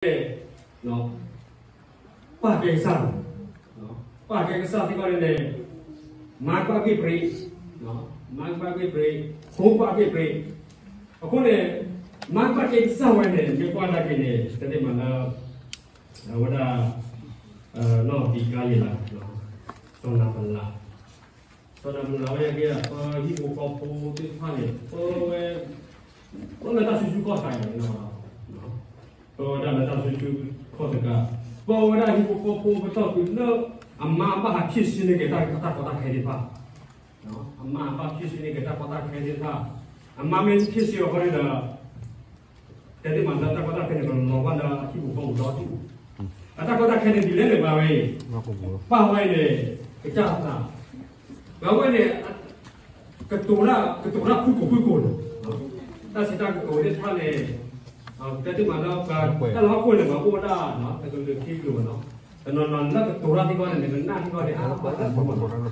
န့ၣ် ပၢ်ကဲကစၢ်, ပၢ်ကဲကစၢ်သ့ၣ်တဖၣ်န့ၣ်န့ၣ် မါကဘၣ်ဘ့ၣ်ပြ့, မါကဘၣ်ဘ့ၣ်ပြ့, ဖိကဘၣ်ဘ့ၣ်ပြ့. အဃိန့ၣ် မါကဘၣ်ကဲကစၢ်ဝဲန့ၣ် မ့ၢ်ကွၢ်ဒၣ်က့ၤန့ၣ် တသ့မၤလၢ အဝဲဒၣ် နီၢ်တံကါယံၤလး စီၤနၤဘလး, စီၤနၤဘလးဝဲက့ၤ ပှၤဟံၣ်ဖိဃီဖိသ့ၣ်တဖၣ်န့ၣ် ပၢဝဲ ပၢဝဲတၢ်ဆူၣ်ဆူၣ်ခီၣ်ဆၢန့ၣ်လီၤ. ပၢဝဲဒၣ်လၢတၢ်ဆူၣ်ဆူၣ်ခီၣ်တကး, ပၢဝဲဒၣ်ဟံၣ်ဖိဃီဖိပတီၢ်တုၤလၢ အမါဘၣ်ဟးဖံးဆ့န့ၢ်က့ၤတၢ်ကီတၢ်ခဲသ့ၣ်တဖၣ်, အမါဘၣ်ဖံးဆ့န့ၢ်က့ၤတၢ်ကီတၢ်ခဲသ့ၣ်တဖၣ်, အမါမ့ၢ်ဖံးဆ့အီၤဃီဒီး တဲသ့ၣ်မးလၢတၢ်ကီတၢ်ခဲန့ၣ် ကလီၤဘၣ်လၢအဟံၣ်ဖိဃီဖိဒီတဖၣ်, အတၢ်ကီတၢ်ခဲန့ၣ်ဒ်လဲၣ်န့ၣ် ပၢ်ဝဲအံၤ, ပၢ်ဝဲအံၤန့ၣ် ကစၢ်သး, ပၢ်ဝဲန့ၣ် ကတိၤတၢ် ကတိၤတၢ်ဖုၣ်ကိာ်ဖုၣ်ကိာ်န့ၣ်, တၢ်စံးတၢ်ကတိၤသ့ၣ်တဖၣ်န့ၣ် တဲသ့ၣ်မးလၢပှၤ တၢ်လၢဟီၣ်ခိၣ်န့ၣ် ပှၤအိၣ်ဝဲဒၣ် တကလုာ်ခံကလုာ်ဘၣ်နီၤ, တနီၤနီၤလၢကတိၤတၢ်သ့ၣ်တဖၣ်န့ၣ် နကနၣ်သ့ၣ်တဖၣ်န့ၣ် အါဘၣ်တၢ်မူဘၣ်နီၤ